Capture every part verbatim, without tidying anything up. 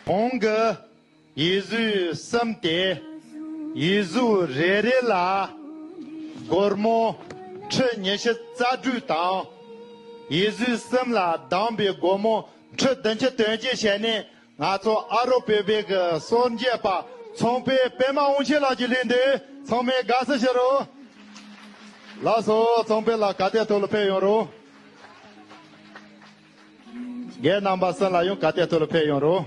གོང་གི་ཡིག་གཟུགས་གསུམ་དེ། ཡིག་གཟུགས་རེ་རེ་ལ་སྒོར་མོ་ཁྲི་ཉི་ཤུ་རྩ་དྲུག་དང་། ཡིག་གཟུགས་གསུམ་ལ་བདམས་པའི་སྒོར་མོ་ཁྲི་བདུན་ཅུ་དོན་གཅིག་བྱས་ནས། ང་ཚོ་ཨ་རོགས་བོད་པའི་གི་སངས་རྒྱས་པ་ཚོང་དཔོན་པད་མ་དབང་ཆེན་ལགས་ཀྱི་ལས་འདུན། ཚང་མས་དགའ་བསུ་ཞུ་རོགས། ལགས་སོ། ཚོང་དཔོན་ལགས་ག་དེ་ཐོག་ལ་ཕེབས་ཡོང་རོགས། རྒན་རྣམ་པ་གསུམ་ལ་ཡང་ག་དེ་ཐོག་ལ་ཕེབས་ཡོང་རོགས།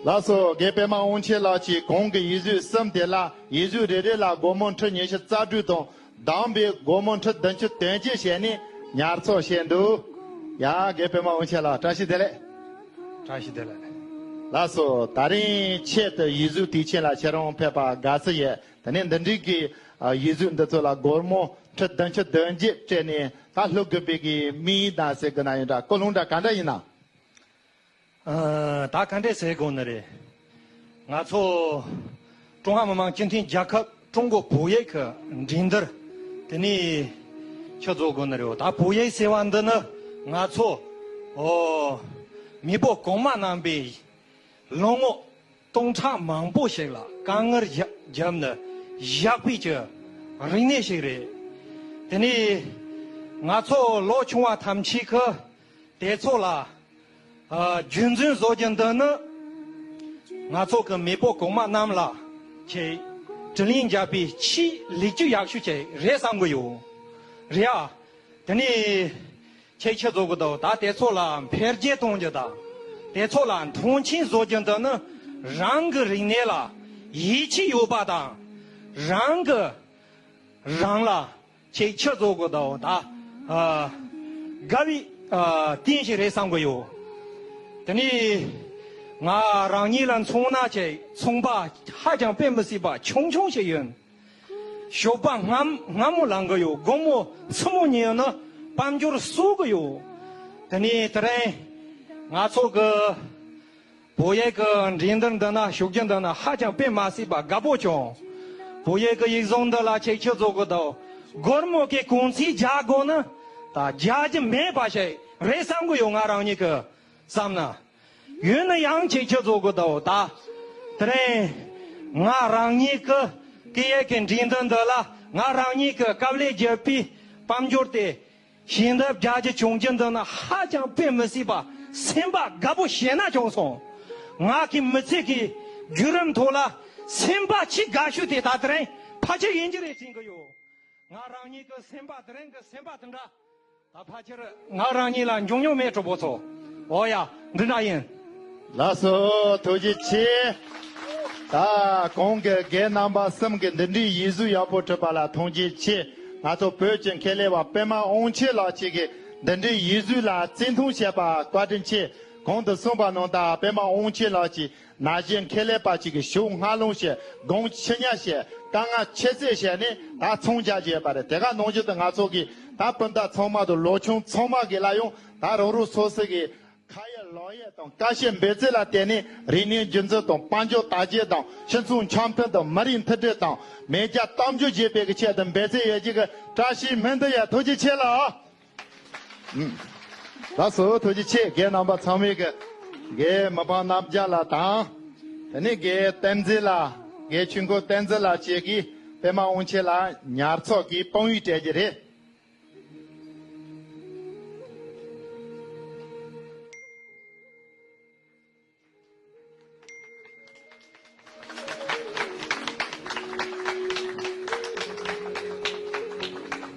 ལགས་སོ། རྒན་པད་མ་དབང་ཆེན་ལགས་ཀྱིས་གོང་གི་ཡིག་གཟུགས་གསུམ་དེ་ལ་ཡིག་གཟུགས་རེ་རེ་ལ་སྒོར་མོ་ཁྲི་ཉི་ཤུ་རྩ་དྲུག་དང་། བདམས་པའི་སྒོར་མོ་ཁྲི་བདུན་ཅུ་དོན་གཅིག་བྱས་ནས་ཉར་ཚགས་བྱས་འདུག། ཡ། རྒན་པད་མ་དབང་ཆེན་ལགས་བཀྲ་ཤིས་བདེ་ལེགས། བཀྲ་ཤིས་བདེ་ལེགས། ལགས་སོ། ད་རིང་ཆེད་དུ་ཡིག་གཟུགས་དུས་ཆེན་ལ་ཁྱེད་རང་ཕེབས་པ་དགའ་བསུ་ཡོད། དེ་ནས་འདི་འདྲའི་གི་ཡིག་གཟུགས་འདི་ཚོ་ལ་སྒོར་མོ་ཁྲི་བདུན་ཅུ་དོན་གཅིག་སྤྲད་ནས་ད་ལྷོ་དགོན་པའི་གི་མིང་དང་ཟེར་གི་ན་ཡིན་འདྲ། ཀུན་སློང་འདྲ་ག་འདྲ་ཡིན་ན། ཨ། ད་ག་འདྲས་ཟེར་དགོས་ནི་རེད། ང་ཚོ་ཀྲུང་ཧྭ་མི་དམངས་སྤྱི་མཐུན་རྒྱལ་ཁབ་ཀྲུང་གོ་བོད་ཡིག་གི་འགྲན་བསྡུར་དེ་ནས་ཆུ་བཟོ་དགོས་ནི་རེད། ད་བོད་ཡིག་ཟེར་བ་འདི་ནི་ང་ཚོ། ཨོ། མེས་པོ་གོང་མ་རྣམ་པས་ལོ་ངོ་སྟོང་ཕྲག་མང་པོ་ཞིག་ལ་དཀའ་ངལ་བརྒྱབ་ནས་བཞག་པའི་གི་རིག་གནས་ཤིག་རེད། དེ་ནས་ང་ཚོ་ལོ་ཆུང་བ་ཐམས་ཅད་ཀྱིས་དེ་ཚོ་ལ། ཨ། རྒྱུན་འཛིན་བཟོ་རྒྱུ་འདི་ནི་ང་ཚོ་གི་མེས་པོ་གོང་མ་རྣམས་ལ་ཆེས་དྲིན་ལན་འཇལ་བའི་ཆེས་ལེགས་བཅོས་ཡག་ཤོས་ཅིག་རེད་བསམ་གི་ཡོད། རེད་ཨ། དེ་ནས་ཁྱེད་ཆོས་བཟོ་གི་འདུག། ད་དེ་ཚོ་ལ་འཕེལ་རྒྱས་གཏོང་རྒྱུ་དང་། དེ་ཚོ་ལ་མཐོང་ཆེན་བཟོ་རྒྱུ་འདི་ནི་རང་གི་རིག་གནས་ལ་ཡིད་ཆེས་ཡོད་པ་དང་། རང་གི་རང་ལ་ཁྱེད་ཆོས་བཟོ་གི་འདུག། ད། ཨ། དགའ་བའི། ཨ། རྟེན་ཞིག་རེད་བསམ་གི་ཡོད། དེ་ནས་ང་རང་ཉིད་ལ་མཚོན་ན་ཆེ་ཚོང་པ་ཧ་ཅང་དཔེ་མི་སྲིད་པ་ཆུང་ཆུང་ཞིག་ཡིན། ཞོགས་པ་སྔ་སྔ་མོ་ལངས་གི་ཡོད། དགོང་མོ་སྲུ་མོ་ཉལ་ནས་དཔལ་འབྱོར་གསོག་གི་ཡོད། དེ་ནས་དེ་རིང་ང་ཚོ་གི་བོད་ཡིག་གི་འགྲན་བསྡུར་འདི་ན་ཞུགས་རྒྱུ་འདི་ན་ཧ་ཅང་དཔེ་མ་སྲིད་པ་དགའ་པོ་བྱུང་། བོད་ཡིག་གི་ཡིག་ཟོན་འདི་ལ་ཁྱེད་ཆོས་བཟོ་གི་འདུག། སྒོར་མོ་གི་གོང་ཚད་རྒྱག་དགོས་ན་ད་རྒྱག་རྒྱུ་མེད་པ་ཞིག་རེད་བསམ་གི་ཡོད། ང་རང་ཉིད་ཀྱིས་བསམ་ན། ཡིན་ན་ཡང་ཁྱེད་ཆོས་བཟོ་གི་འདུག། ད་དེ་རིང་ང་རང་ཉིད་ཀྱི་སྐད་ཡིག་གི་འགྲན་བསྡུར་འདི་ལ་ང་རང་ཉིད་ཀྱི་དཀའ་ལས་བརྒྱབ་པའི་དཔལ་འབྱོར་དེ། ཞལ་འདེབས་རྒྱག་རྒྱུ་བྱུང་རྒྱུ་འདི་ནི་ཧ་ཅང་དཔེ་མི་སྲིད་པ་སེམས་པ་དགའ་པོ་ཞེ་ན་བྱུང་སོང་། ང་གི་མི་ཚེ་གི་བརྒྱུད་རིམ་ཐོག་ལ་སེམས་པ་ཆེས་དགའ་ཤོས་དེ་ད་དེ་རིང་ཕལ་ཆེར་ཡིན་གྱི་རེད་དྲན་གྱི་ཡོད། ང་རང་ཉིད་ཀྱི་སེམས་པ་དེ་རིང་གི་སེམས་པ་དེ་འདྲ་ད་ཕལ་ཆེར་ང་རང་ཉིད་ལ་འབྱུང་མྱོང་མེད། གྲོགས་པོ་ཚོ། འོ་ཡ། འདི་འདྲ་ཡིན། ལགས་སོ། ཐུགས་རྗེ་ཆེ། ད་གོང་གི་རྒན་རྣམ་པ་གསུམ་གྱིས་འདི་འདྲའི་ཡིག་གཟུགས་ཡག་པོ་བྲིས་པ་ལ་ཐུགས་རྗེ་ཆེ། ང་ཚོ་བོད་ཀྱི་མཁས་ལས་པ་པད་མ་དབང་ཆེན་ལགས་ཀྱིས་འདི་འདྲའི་ཡིག་གཟུགས་ལ་བརྩི་མཐོང་བྱས་པ་བཀའ་དྲིན་ཆེ། གོང་དུ་གསུངས་པ་ནང་ལྟར་པད་མ་དབང་ཆེན་ལགས་ཀྱིས་ན་གཞོན་མཁས་ལས་པ་ཅིག་གི་ཞོགས་སྔ་ལངས་བྱས། དགོང་ཕྱི་ཉལ་བྱས། དཀའ་ངལ་ཆེ་ཚད་བྱས་ནས་ད་ཚོང་རྒྱག་བྱས་པ་རེད། དེ་ག་ནང་བཞིན་དུ་ང་ཚོ་གི་ད་སྤུན་ཟླ་ཚང་མ་དང་ལོ་ཆུང་ཚང་མ་གི་ལ་ཡང་ད་རང་རང་སོ་སོ་གི་ཁ་ཡོད་ལག་ཡོད་དང་ཁ་ཞེ་འབད་རྩོལ་ལ་བརྟེན་ནས་རིག་གནས་རྒྱུན་འཛིན་དང་དཔལ་འབྱོར་དར་རྒྱས་དང་སྤྱི་ཚོགས་འཆམ་མཐུན་དང་མི་རིགས་མཐུན་སྒྲིལ་དང་མེས་རྒྱལ་དར་འཕེལ་བྱེད་པའི་གི་ཆེད་དུ་འབད་རྩོལ་ཡོད་རྒྱུ་གི་བཀྲ་ཤིས་སྨོན་འདུན་ཡོད། ཐུགས་རྗེ་ཆེ་ལགས། ལགས་སོ། ཐུགས་རྗེ་ཆེ། རྒན་རྣམ་པ་ཚང་མས་གི་རྒན་མི་ཕམ་རྣམ་རྒྱལ་ལགས་དང་། དེ་ནས་རྒན་བསྟན་འཛིན་ལགས། རྒན་ཆོས་འཁོར་བསྟན་འཛིན་ལགས་བཅས་ཀྱིས་པད་མ་དབང་ཆེན་ལགས་ཉར་ཚགས་ཀྱི་དཔང་ཡིག་སྤྲད་རྒྱུ་རེད།